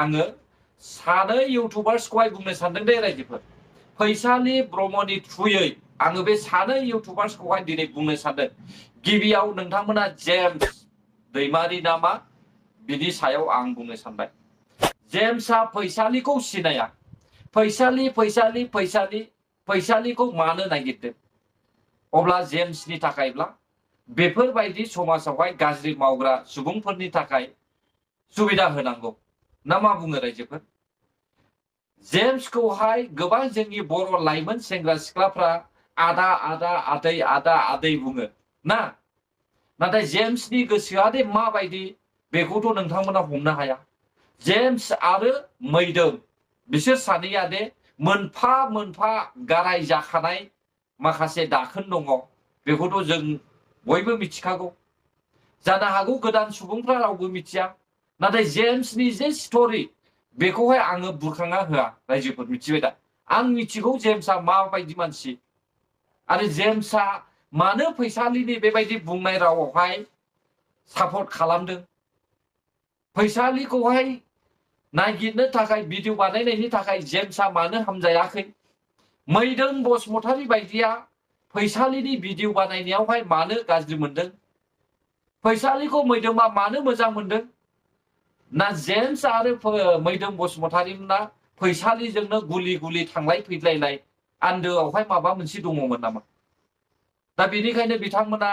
आङो सानै इउटुबार्सखौहाय बुंनो सानदों दे रायजोफोर। फैसालि ब्रह्मनि थ्रुयै आङो बे सानै इउटुबार्सखौहाय दिनै बुंनो सानदों। गिबियाव नोंथांमोना जेम्स दैमारि नामा बिनि सायाव आं बुंनो सानबाय। जेम्सआ फैसालिखौ सिनाया। फैसालिखौ मानो नागिरदों? अब्ला जेम्सनि थाखायब्ला बेफोरबायदि समाजावहाय गाज्रि मावग्रा सुबुंफोरनि थाखाय सुबिदा होनांगौ ना मा बुङो रायजोफोर? जेम्सखौहाय गोबां जोंनि बर' लाइमोन सेंग्रा सिख्लाफ्रा आदा आदै बुङो ना। नाथाय जेम्सनि गोसोआ दे माबायदि बेखौथ' नोंथांमोना हमनो हाया। जेम्स आरो मैदोम बिसोर सानैया दे मोनफा मोनफा गाराय जाखानाय माखासे दाखोन दङ, बेखौथ' जों बयबो मिथिखागौ। जानो हागौ गोदान सुबुंफ्रा रावबो मिथिया। नाथाय जेम्सनि जे स्ट'रि बेखौहाय आङो बुरखांना होआ रायजोफोर, मिथिबाय दा? आं मिथिगौ जेम्सआ माबायदि मानसि आरो जेम्सआ मानो फैसालिनि बेबायदि बुंनाय रावावहाय सापर्ट खालामदों। फैसालिखौहाय नागिरनो थाखाय भिडिअ बानायनायनि थाखाय जेम्सआ मानो हामजायाखै? मैदोम बसुमतारी बायदिया फैसालिनि भिडिअ बानायनायावहाय मानो गाज्रि मोनदों? फैसालिखौ मैदोमा मानो मोजां मोनदों? ना जेम्स आरो मैदोम बसुमतारीना फैसालिजोंनो गुलि थांलाय फैलायलाय आन्दोआवहाय माबा मोनसे दङमोन नामा? दा बेनिखायनो बिथांमोना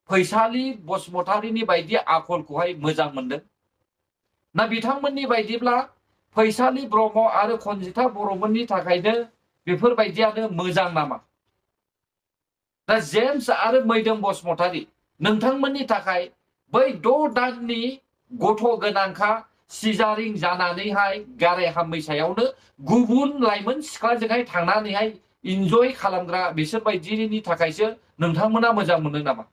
फैसालि बसुमतारीनि बायदि आखलखौहाय मोजां मोनदों ना बिथांमोननि बायदिब्ला फैसालि ब्रह्म आरो खनजिथा बर'मोननि थाखायनो बेफोरबायदियानो मोजां नामा? दा जेम्स आरो मैदोम बसुमतारी नोंथांमोननि थाखाय बै 6 दाननि गथ' गोनांखा सिजारिं जानानैहाय गाराय हामैसायावनो गुबुन लाइमोन सिख्लाजोंहाय थांनानैहाय इन्जय खालामग्रा बिसोर बायदिनि थाखायसो नोंथांमोना मोजां मोनो नामा?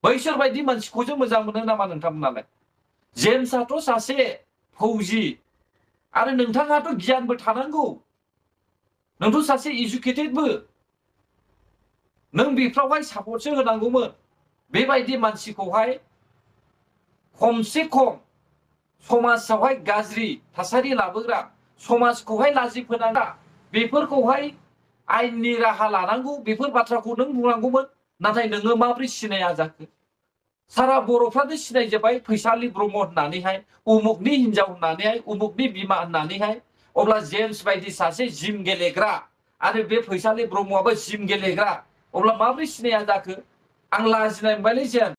बैसोर बायदि मानसिखौसो मोजां मोनो नामा नोंथांमोनालाय? जेम्सआथ' सासे फौजि आरो नोंथाङाथ' गियानबो थानांगौ। नोंथ' सासे इडुकेटेडबो। नों बेफ्रावहाय सापर्टसो होनांगौमोन। बेबायदि मानसिखौहाय खमसे खम समाजावहाय गाज्रि थासारि लाबोग्रा, समाजखौहाय लाजि फोनांग्रा, बेफोरखौहाय आयेननि राहा लानांगौ बेफोर बाथ्राखौ नों बुंनांगौमोन। नाथाय नोङो माब्रै सिनाया जाखो? सारा बर'फ्रानो सिनायजोब्बाय फैसालि ब्रह्म होननानैहाय, उमुकनि हिनजाव होननानैहाय, उमुकनि बिमा होननानैहाय। अब्ला जेम्स बायदि सासे जिम गेलेग्रा आरो बे फैसालि ब्रह्मआबो जिम गेलेग्रा, अब्ला माब्रै सिनाया जाखो? आं लाजिनाय मोनबायलै जेम्स।